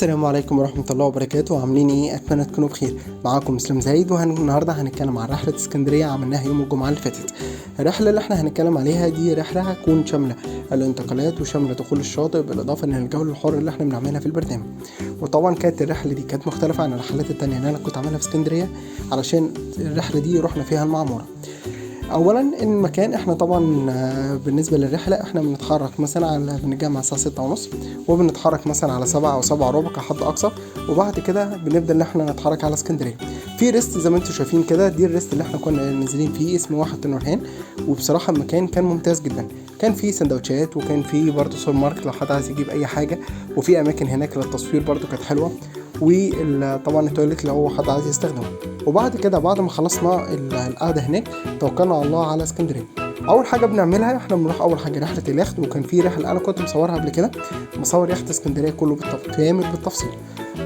السلام عليكم ورحمة الله وبركاته. عاملين ايه؟ اتمنى تكونوا بخير. معاكم اسلام زايد، والنهارده هنتكلم عن رحلة اسكندرية عملناها يوم الجمعة اللي فاتت. الرحلة اللي احنا هنتكلم عليها دي رحلة هتكون شاملة الانتقالات وشاملة دخول الشاطئ، بالاضافة للجولة الحرة اللي احنا بنعملها في البرنامج. وطبعا كانت الرحلة دي كانت مختلفة عن الرحلات التانية اللي انا كنت عاملها في اسكندرية، علشان الرحلة دي رحنا فيها المعمورة. اولا المكان، احنا طبعا بالنسبة للرحلة احنا بنتحرك مثلا على بنتجمع الساعة 6:30، وبنتحرك مثلا على 7 او 7:15 كحد اقصى، وبعد كده بنبدا ان احنا نتحرك على اسكندرية. في rest زي ما انتم شايفين كده، دي ال rest اللي احنا كنا نازلين فيه، اسمه واحة نورهان. وبصراحة المكان كان ممتاز جدا، كان فيه سندوتشات وكان فيه برضه سوبر ماركت لو حد عايز يجيب اي حاجة، وفي اماكن هناك للتصوير برضه كانت حلوة، وطبعا ال toilet لو حد عايز يستخدمه. وبعد كده بعد ما خلصنا القعدة هناك توكلنا على الله على اسكندرية. اول حاجة بنعملها احنا بنروح اول حاجة رحله اليخت، وكان في رحله انا كنت مصورها قبل كده، مصور يخت اسكندرية كله كامل بالتفصيل.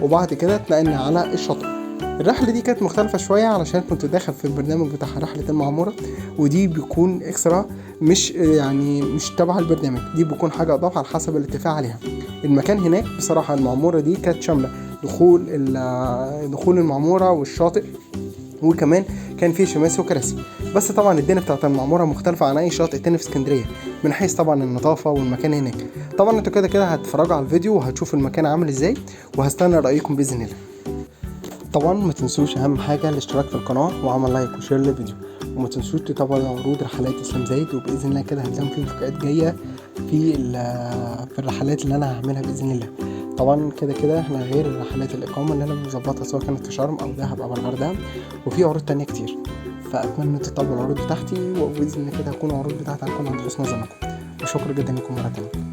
وبعد كده اتنقلنا على الشاطئ. الرحلة دي كانت مختلفة شوية علشان كنت داخل في البرنامج بتاع رحله المعمورة، ودي بيكون extra، مش يعني مش تبع البرنامج، دي بيكون حاجة اضافه على حسب الاتفاق عليها. المكان هناك بصراحة المعمورة دي كانت شاملة دخول المعمورة والشاطئ، وكمان كان فيه شماسي وكراسي. بس طبعا الدنيا بتاعت المعمورة مختلفة عن اي شاطئ تاني في اسكندرية، من حيث طبعا النظافة والمكان هناك. طبعا انتوا كده كده هتتفرجوا على الفيديو وهتشوفوا المكان عامل ازاي، وهستنى رايكم باذن الله. طبعا ما تنسوش اهم حاجة الاشتراك في القناة وعمل like و share للفيديو، وما تنسوش تتابعوا عروض رحلات اسلام زايد، وباذن الله كده هتلاقوا في مفاجآت جاية في الرحلات اللي انا هعملها باذن الله. طبعا كده كده احنا غير رحلات الاقامة اللي انا بظبطها سواء كانت في شرم او دهب او الغردقه، وفي عروض تانية كتير. فاتمنى تتابعوا العروض بتاعتي، وباذن الله كده هتكون العروض بتاعتي هتكون عند حسن ظنكم. وشكرا جدا لكم مرة تانية.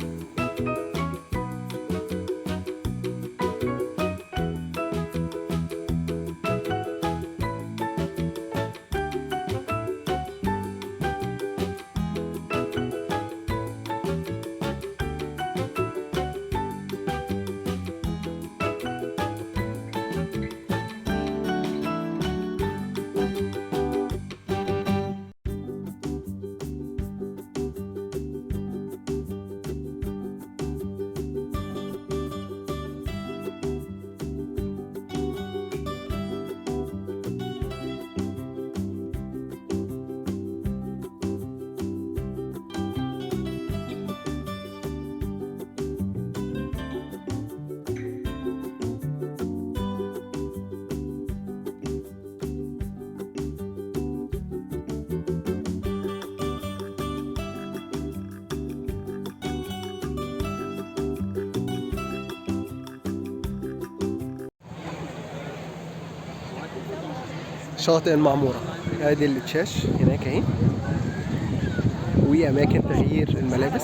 شاطئ المعمورة، ادي التشاش هناك اهي، واماكن تغيير الملابس.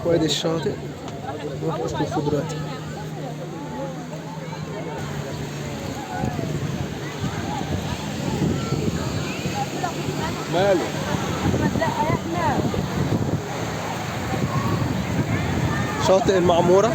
وادي الشاطئ نروح نشوفه دلوقتي. ماله؟ شاطئ المعمورة.